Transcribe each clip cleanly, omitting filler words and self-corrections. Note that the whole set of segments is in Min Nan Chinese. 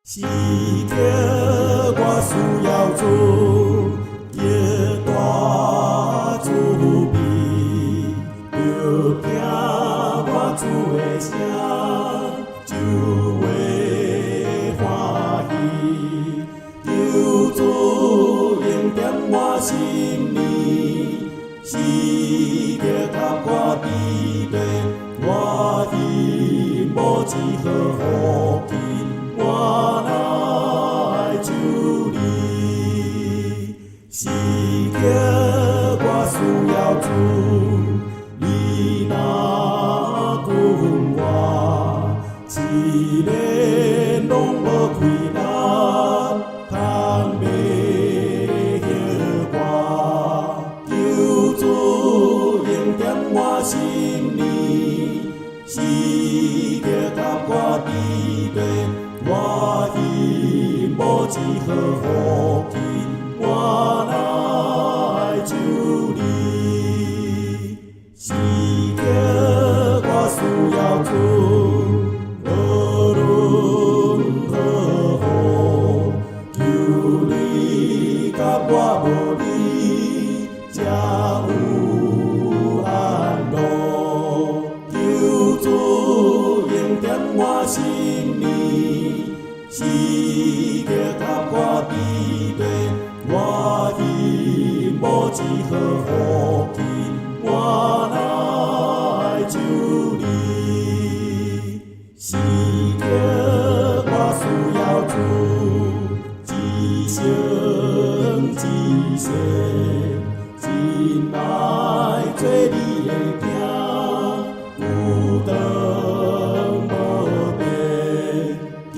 時刻我需要主，極大慈悲，著聽我主的聲，就會歡喜。求主恩典我心靈，時刻給我佇咧，我心無一毫福氣，我來求你。時刻我需要主，你若顧我，一日攏無虧力，通袂歇我。求主恩典我心靈，時刻給我佇咧，我心無一毫福氣，我來求你。時刻我需要主，無論何方，求你佮我無你，才有安樂。求主恩典我心靈，時刻給我佇咧，我心無一毫福氣，我來求你。時刻我需要主，一生一世，真愛做你的囝，有當無變。求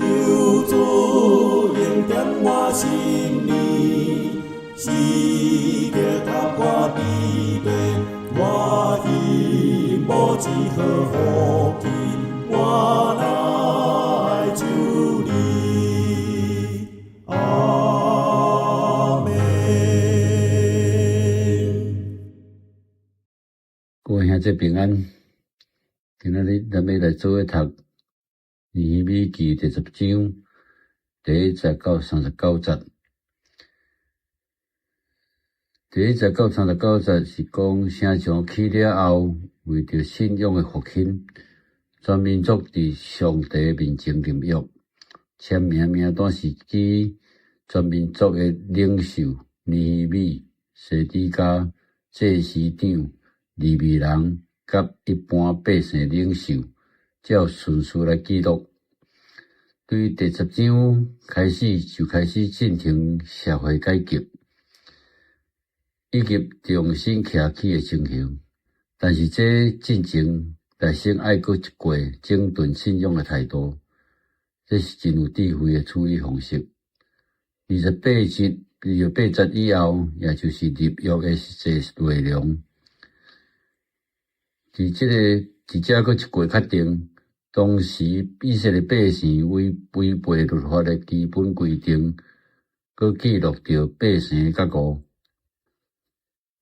主恩典我心靈，時刻給我佇咧，我心無一毫福氣，我來求你。阿們。各位兄弟平安，今仔日咱欲來做伙讀尼希米記第十章第一節到三十九節。第一節到三十九節是講城牆起了後，為著信仰的復興，全民族佇上帝面前立約，簽名名單是指全民族的領袖尼希米、西底家、祭司長、利未人佮一般百姓領袖，照順序來記錄。對第十章開始就開始進行社會改革，以及重新徛起的情形。但是這進程內先愛閣一過整頓信仰的態度，這是真有智慧的處理方式。二十八節、二十八節以後，也就是立約的實際內容。佇這個佇遮閣一過確定，當時以色列百姓違背律法的基本規定，閣記錄著百姓的覺悟。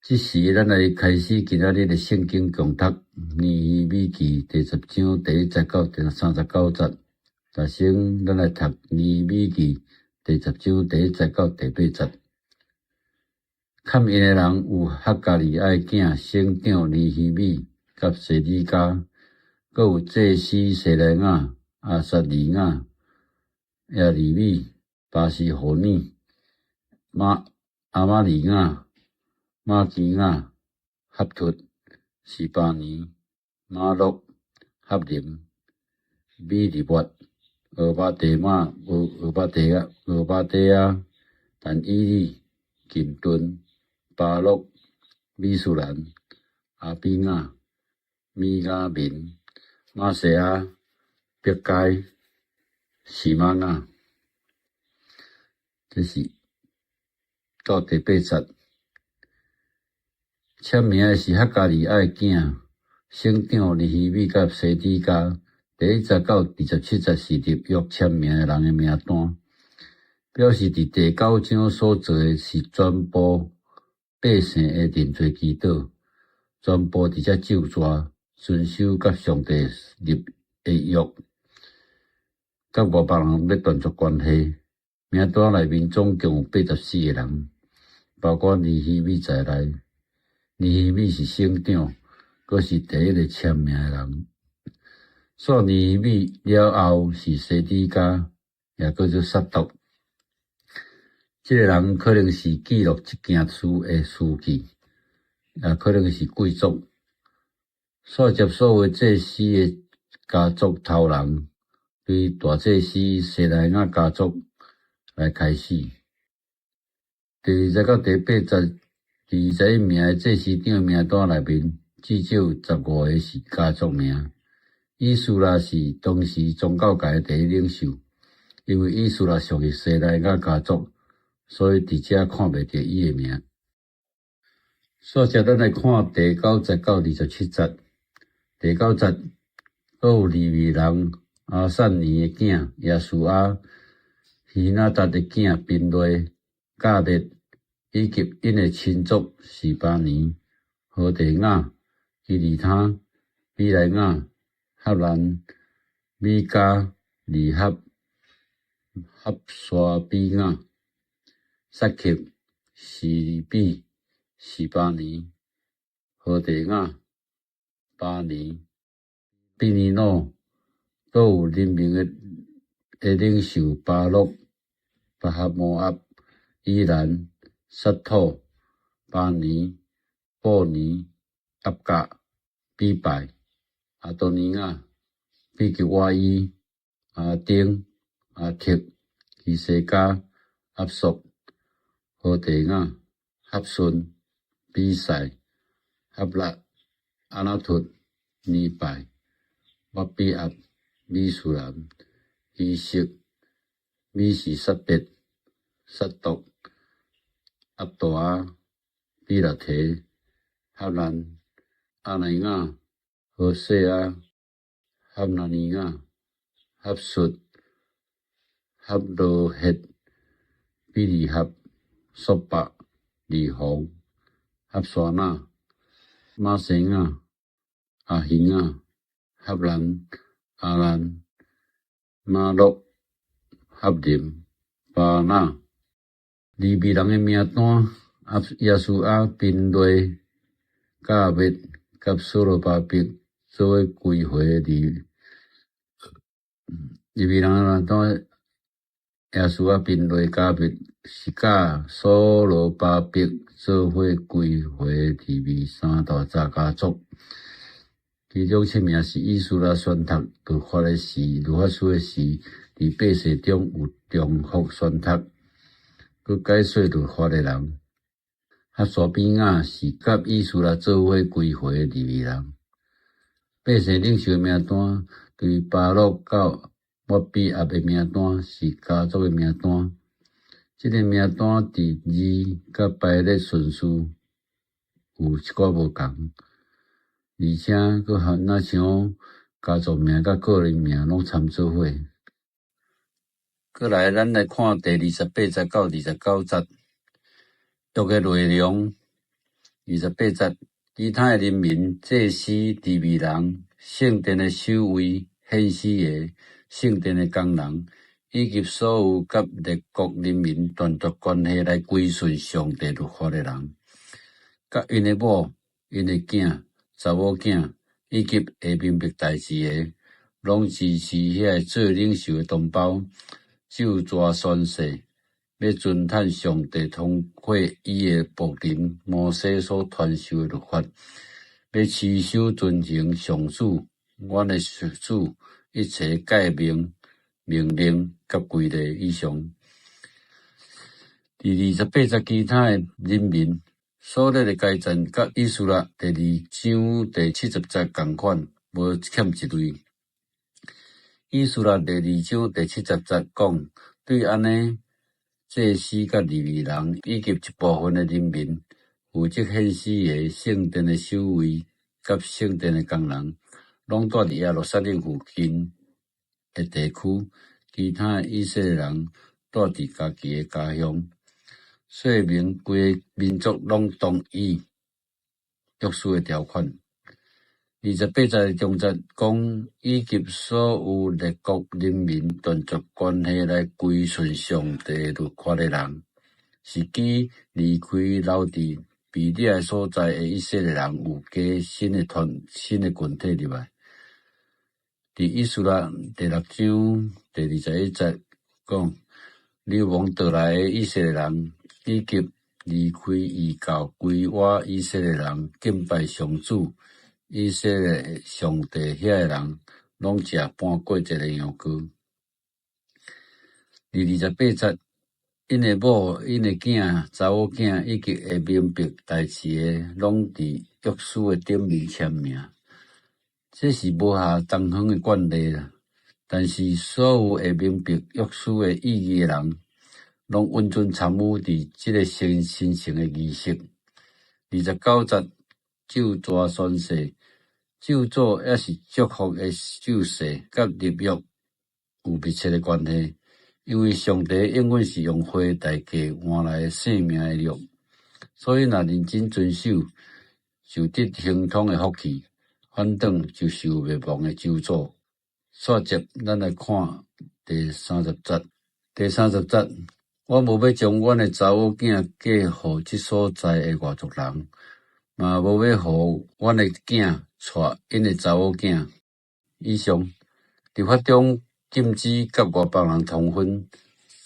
這時，咱來開始今仔日的聖經共讀《尼希米記》第十章第一節到第三十九節。首先，咱來讀《尼希米記》第十章第一節到第八節。看𪜶的人有哈加利亞的囝省長尼希米佮西底家，閣有祭司西萊雅、亞撒利雅、耶利米、巴斯戶珥、瑪亞瑪利雅、瑪基雅、哈突、示巴尼、瑪錄、哈琳、米利抹、俄巴底瑪、俄俄巴底亞、俄巴底亞、但以理、金頓、巴錄、米書蘭、亞比雅、米雅明、瑪西亞、伯該、示瑪雅，這是到第八節。簽名的是哈加利亞的囝，省長尼希米佮西底家。第一節到二十七節是立約簽名的人的名單，表示佇第九章所做的是全部百姓的認罪祈禱，全部佇遮咒詛，遵守佮上帝立的約。佮500人欲斷絕關係。名單內面總共有84個人，包括尼希米在內。尼希米是省長，閣是第一個簽名的人。煞尼希米了後是西底家，也叫做撒督。這個人可能是記錄這件事的書記，也可能是貴族。煞接所有祭司的家族頭人，對大祭司西萊雅家族來開始。第2節到第八節，第21名的祭司長名單內面，至少15個是家族名。以斯拉是當時宗教界的第一領袖，因為以斯拉屬於西萊雅家族，所以佇遮看袂著伊的名。煞接咱來看第九節到27節。第九節，閣有利未人亞撒尼的囝耶書亞、希拿達的囝賓內、甲滅，以及𪜶的親族示巴尼、何地亞、基利他、比萊雅、哈蘭、米迦、利合、哈沙比亞、撒克、示比、示巴尼、何地亞、巴尼、比尼努，閣有人民的領袖巴錄、巴哈摩押、以蘭、撒土、巴尼、布尼、押甲、比拜、亞多尼雅、比吉瓦伊、阿丁、阿特、希西家、押朔、何地亞、哈順、比賽、哈勒、阿拿突、尼拜、抹比押、米書蘭、希實、米示撒別、撒督、押大亞、比勒提、哈蘭、阿內亞、何細亞、哈拿尼雅、哈術、哈羅赫、比利合、朔伯、利宏、哈沙那、瑪西雅、阿希雅、哈蘭、阿蘭、瑪錄、哈林、巴拿。利未人的名單，耶書亞、賓內、甲滅、佮所羅巴伯做伙歸回利利未人的名單，耶書亞、賓內、甲滅是佮所羅巴伯做伙歸回利未三大家族。其中七名是以斯拉宣讀律法的時，律法書的時，佇百姓中有重複宣讀，閣解說律法的人。哈沙比雅是佮以斯拉做伙歸回的利未人。百姓領袖的名單，對巴錄到抹比押的名單是家族的名單。這个名單佇字佮排列順序有一寡無仝，而且閣含若像家族名佮個人名攏摻做伙。過來，咱來看第二十八節到29節約的內容。二十八節，其他的人民、祭司、利未人、聖殿的守衛、獻死的、聖殿的工人，以及所有佮列國人民斷絕關係來歸順上帝律法的人，佮𪜶的某、𪜶的囝、查某囝，以及會明白代誌的，攏支持遐个做領袖的同胞，就蛇宣誓，欲遵趁上帝通過伊的僕人摩西所傳授的律法，欲持守遵行上主，阮的主一切誡命、命令佮規例以上。第二十八節，其他的人民所列的階層，佮以斯拉第二章第70節仝款，無欠一類。以斯拉第二章第七十節講，對按呢，祭司佮利未人以及一部分的人民，負責獻死的聖殿的守衛佮聖殿的工人，攏蹛佇耶路撒冷附近的地區，其他的以色列人蹛佇家己的家鄉。說明規个民族攏同意約書的條款。28節中節講，以及所有列國人民斷絕關係來歸順上帝律法的人，是指離開留佇被掠的所在的以色列人，有加新的團新的群體入來。佇以斯拉第六章第21節講，流亡倒來的以色列人，以及離開異教歸倚以色列人敬拜上主以色列上帝遐个人，攏食半過節的羊羔。第28節，𪜶的某、𪜶的囝、查某囝，以及會明白代誌的，攏佇約書的頂面簽名。這是無合東方的慣例啦。但是所有會明白約書的意義的人，攏允准參與佇這个神神聖的儀式。29節，咒詛宣誓，咒詛抑是祝福的咒誓，佮立約有密切的關係，因為上帝應允是用血代價換來的性命的約，所以若認真遵守，就得亨通的福氣；反轉就受滅亡的咒詛。煞節，咱來看第三十節。第三十節，我無欲將阮的查某囝嫁予這所在的外族人，嘛無欲予阮的囝娶𪜶的查某囝。以上，律法中禁止佮外邦人通婚，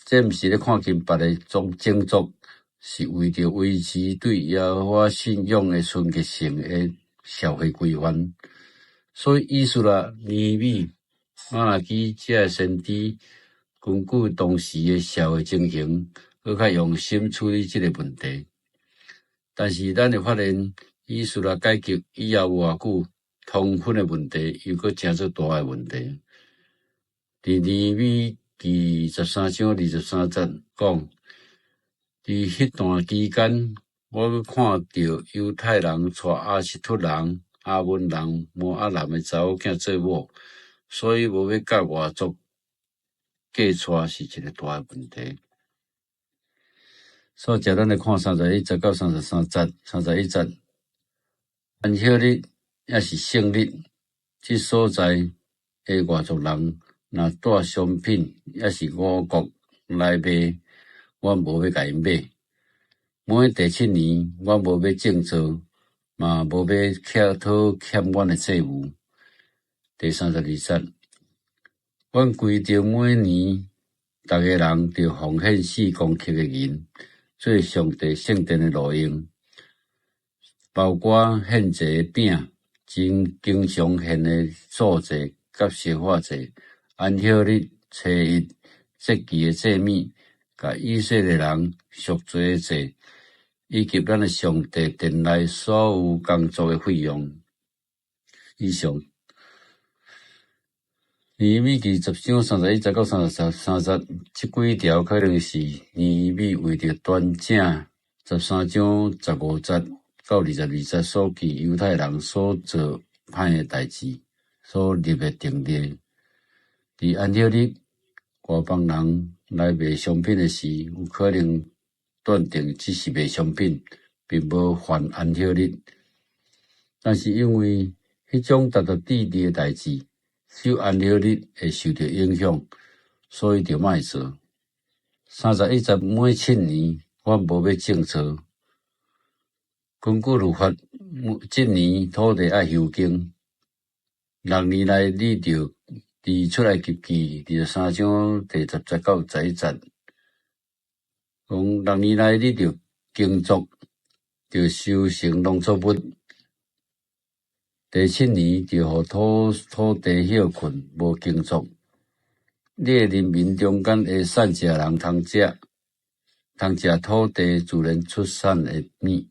這毋是咧看輕別个種種族，是為著維持對耶和華信仰的純潔性的社會規範。所以，以斯拉、尼希米、瑪拉基這个先知，根據當時的社會情形，閣較用心處理這个問題。但是，咱會發現，以斯拉解決以後無偌久，通婚的問題又閣成做大的問題。佇尼希米記13章23節講，佇彼段期間，我閣看著猶太人娶亞實突人、亞捫人、摩押男的查某囝做某，所以無欲佮外族嫁娶是一个大的問題。煞接咱來看31節到33節，31節，安息日抑是聖日，這所在的外族人若帶商品抑是五穀來賣，阮無欲共𪜶買。每第七年，阮無欲種稻，嘛無欲討欠阮的債務。第32節，阮規定每年，逐个人著奉獻4公克的銀，做上帝聖殿的路用，包括獻祭的餅、真經常獻的素祭佮燒化祭、安息日、初一、節期的祭物，共以色列人贖罪的祭，以及咱的上帝殿內所有工作的費用。以上。尼希米記10章31節到33節，這幾條可能是尼希米為著端正13章15節到22節所記猶太人所做歹的代誌所立的定例。佇安息日，外邦人來賣商品的時，有可能斷定這是賣商品，並無犯安息日。但是因為彼種獨獨致的代誌，守安息日會受著影響，所以就莫做。31節每7年，阮無欲種稻。根據律法，這年土地愛休耕。6年內，你著佇出埃及記23章第10節到11節，講六年內你著耕作，著收成農作物。第七年，著予土地歇睏，無耕作。你的人民中間的散食人通食，通食土地自然出產的物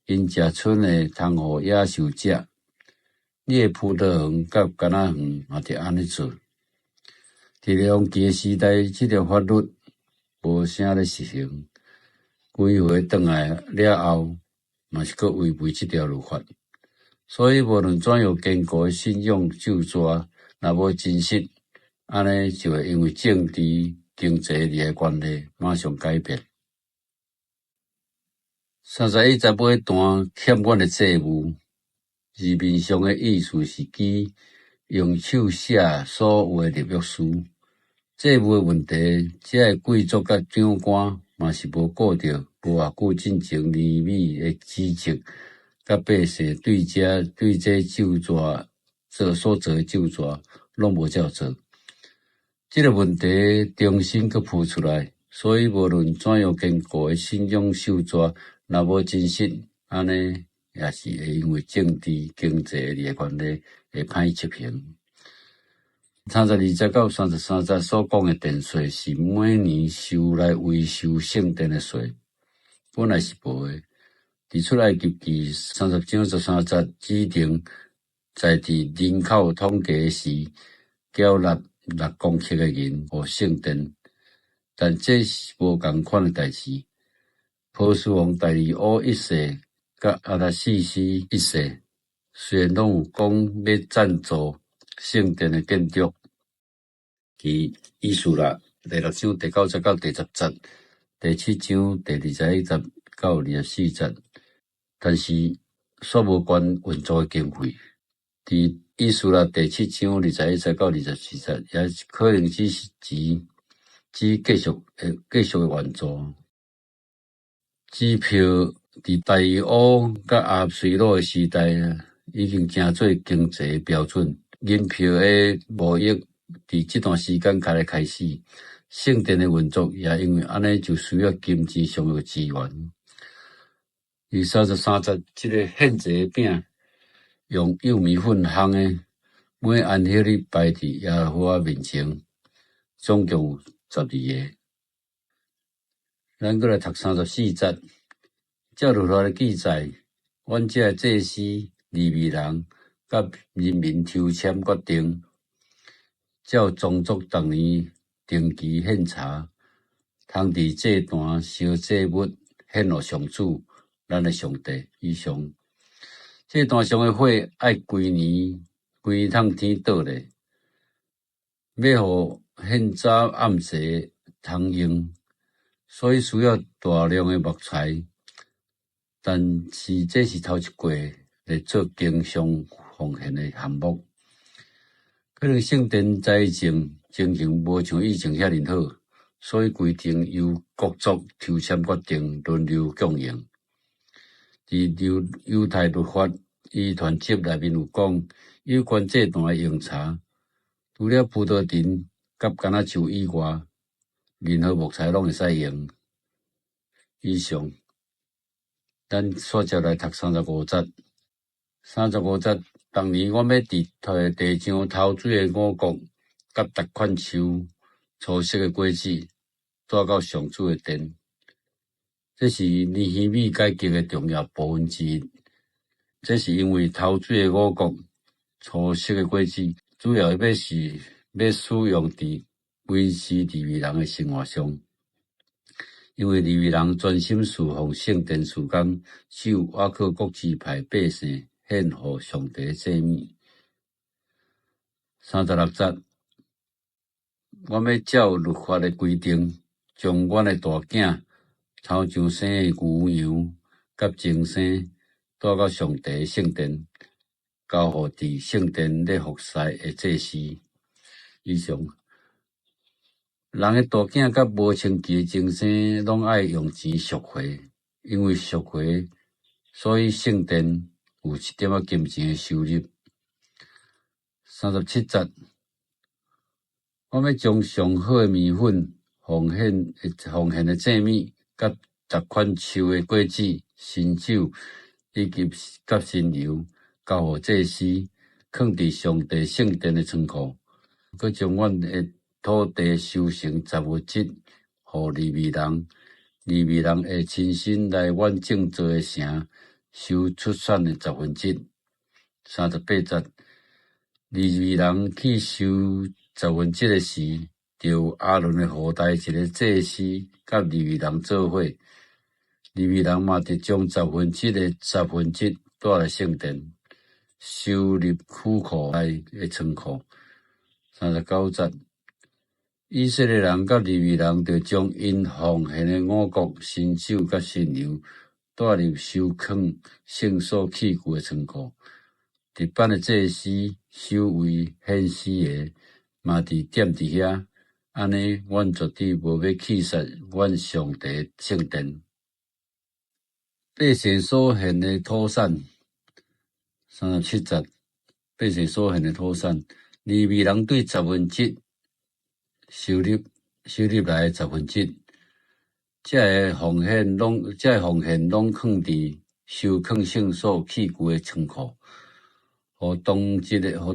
，𪜶食賰的通予野獸食。你的葡萄園佮橄欖園嘛，著按呢做。佇列王記的時代，這條法律無啥咧實行。歸回轉來了後，嘛是閣違背這條律法。所以無論怎樣堅固的信仰咒詛，若無真實，按呢就會因為政治、經濟利害關係，馬上改變。31節尾段欠阮的債務。字面上的意思是指用手寫所有的立約書。債務的問題，遮的貴族佮長官嘛是無顧著，無偌久進前尼米的指責，佮百姓對這咒詛做所做的咒詛，攏無照做。這個問題重新閣浮出來，所以無論怎樣堅固的信仰受挫，若無真實，按呢也是會因為政治、經濟的利害關係會歹執行。32節到33節所講的殿稅是每年收來維修聖殿的稅，本來是無的。佇出埃及記30章13節指定，在佇人口統計時，繳納6公克的銀予聖殿，但這是無仝款的代誌。波斯王大利烏一世佮亞達薛西一世，雖然攏有講欲贊助聖殿的建築，佇以斯拉第六章第九節到第十節，第七章第21節到24節，但是煞無關運作的經費。佇以斯拉第七章21節到24節，也可能只是指指繼續的援助。支票佇大利烏佮亞隨魯的時代，已經成做經濟標準。銀票的貿易佇這段時間開來開始，聖殿的運作也因為按呢就需要金錢上的資源。第33節，這个獻祭餅用幼麵粉烘的，每安息日擺佇耶和華面前，總共有12个。咱閣來讀34節，照律法的記載，阮遮的祭司、利未人佮人民抽籤決定，照宗族逐年定期獻茶，通佇祭壇燒祭物獻予上主，咱的上帝。以上，祭壇上的火愛規年規年通天倒咧，欲予獻早暗時通用，所以需要大量的木材。但是這是頭一過來做經商奉獻的項目。可能聖殿財政情形無像以前遐爾好，所以規定由各族抽籤決定，輪流供應。佇猶太律法疑團集內面有講，有關祭壇的用茶，除了葡萄藤佮橄欖樹以外，任何木材攏會使用。以上，咱煞接來讀三十五節。三十五節，逐年阮欲佇地上頭水的五穀佮逐款樹初熟的果子，帶到上主的殿。這是尼希米改革的重要部分之一。這是因為頭水的五穀、初熟的果子，主要欲是欲使用佇維持利未人的生活上。因為利未人專心事奉聖殿事工，只有倚靠各支派百姓獻予上帝的祭物。36節，阮欲照律法的規定，將阮的大囝頭上生的牛羊佮精牲帶到上帝的聖殿，交予佇聖殿咧服侍的祭司。以上，人的大囝佮無清氣的精牲，攏愛用錢贖回，因為贖回，所以聖殿有一點仔金錢的收入。37節，我欲將上好的麵粉奉獻的祭物，佮逐款樹的果子、新酒以及佮新油，交予祭司，囥佇上帝聖殿的倉庫。閣將阮的土地收成十分之一，予利未人，利未人會親身來阮建造的城，收出產的十分之一。38節，利未人去收十分之一的時，著有亞倫的後代一个祭司佮利未人做伙，利未人嘛著將十分之一的十分之一帶來聖殿，收入府庫內的倉庫。39節，以色列人佮利未人著將𪜶奉獻的五穀、新酒佮新油帶入收囥聖所器具的倉庫。值班的祭司守衛獻死的，嘛佇踮佇遐。按呢，阮絕對無欲棄殺阮上帝的聖殿。百姓所獻的土產，37節，百姓所獻的土產，利未人對十分之一收入來的十分之一，這个奉獻攏囥佇收囥聖所器具的倉庫，予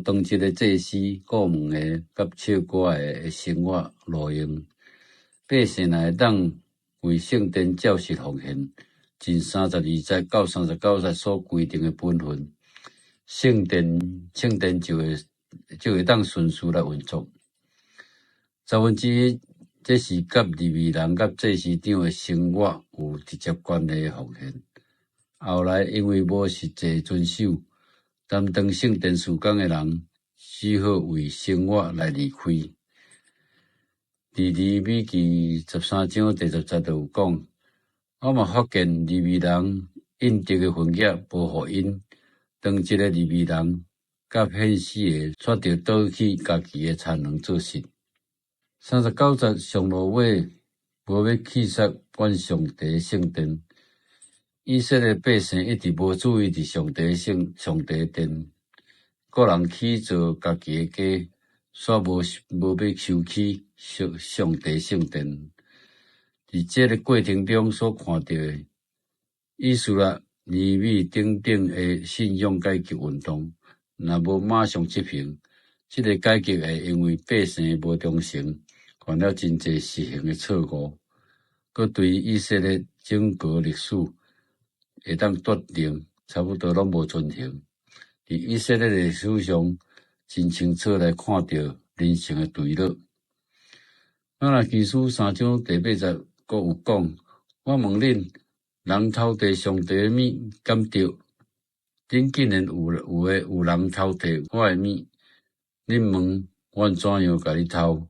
當值的祭司、顧門的佮唱歌的的生活路用。百姓若會當為聖殿照實奉獻，盡32節到39節所規定的本分，聖殿就會當順序來運作。十分之一，這是佮利未人佮祭司長的生活有直接關係的奉獻。後來因為無實際遵守，擔當聖殿事工的人只好為生活來離開。佇利未記13章第10節就有講，我嘛發現利未人應得的份額無予𪜶，當值的利未人佮獻死的，卻著倒去家己的田園做穡。39節上落尾，無欲棄殺阮上帝的聖殿。以色列百姓一直無注意佇上帝的殿，各人起造家己的家，煞無欲修起上帝聖殿。佇這个過程中所看著的，以斯拉、尼希米等等的信仰改革運動，若無馬上執行，這个改革會因為百姓無忠誠，犯了真濟實行的錯誤，閣對以色列整個歷史會當斷定，差不多攏無遵行。佇以色列歷史上，真清楚來看著人性的墜落。瑪拉基書3章第8節閣有講：我問恁，人偷提上帝的物，敢著？恁竟然有人偷提我的物，恁問阮怎樣共你偷？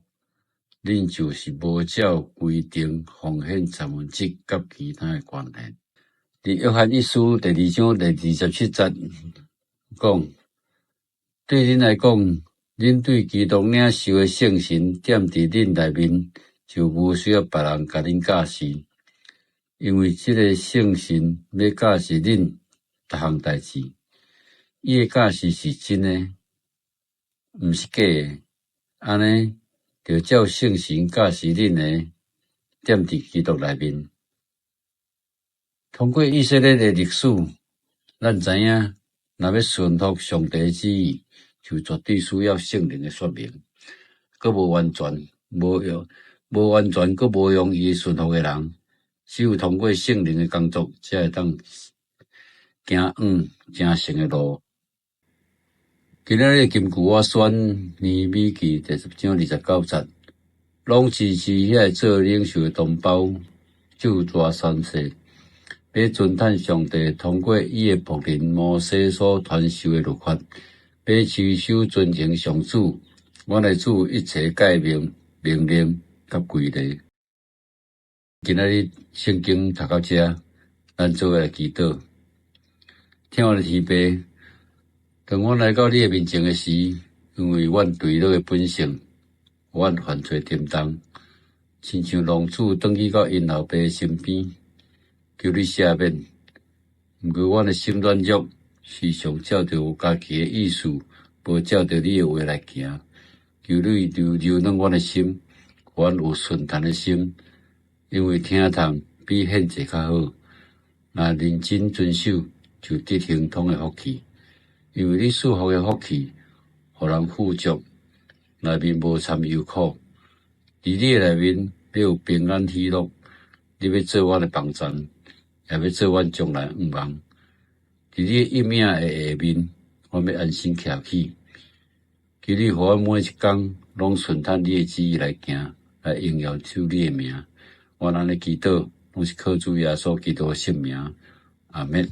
恁就是無照規定奉獻十分之一佮其他的關係。佇約翰一書第2章第27節講，對恁來講，恁對基督領受的聖神踮佇恁內面，就無需要別人共恁教示，因為這个聖神欲教示恁逐項代誌，伊的教示是真的，毋是假的。按呢，就照聖神教示恁的，踮佇基督內面。通過以色列的歷史，咱知影，若欲順服上帝的旨意，就絕對需要聖靈的說明。閣無完全，無用，無完全，閣無容易順服的人，只有通過聖靈的工作，才會當行往成聖的路。今仔日的金句我選尼希米記第10章29節，攏支持遐个做領袖的同胞，就大宣誓，欲遵趁上帝通過伊的僕人摩西所傳授的律法，欲持守遵行上主，阮的主一切誡命、命令佮規例。今仔日聖經讀到遮，咱做伙來祈禱。疼阮的天父，當阮來到你的面前的時，因為阮墜落的本性，阮犯罪沉重，親像浪子轉去到𪜶老爸身邊，求你赦免。毋過阮的心軟弱，時常照著家己的意思，無照著你的話來行。求你柔軟阮的心，予阮有順從的心，因為聽從比獻祭較好。若認真遵守，就得亨通的福氣。因為你賜福的福氣，予人富足，內面無摻憂苦。佇你的內面，欲有平安喜樂。你欲做阮的幫贊，也欲做阮將來的向望。佇你的蔭影的下面，阮欲安心徛起。求你予阮每一工攏順趁你的旨意來行，來榮耀主你的名。阮按呢祈禱，攏是靠主耶穌基督的聖名。阿們。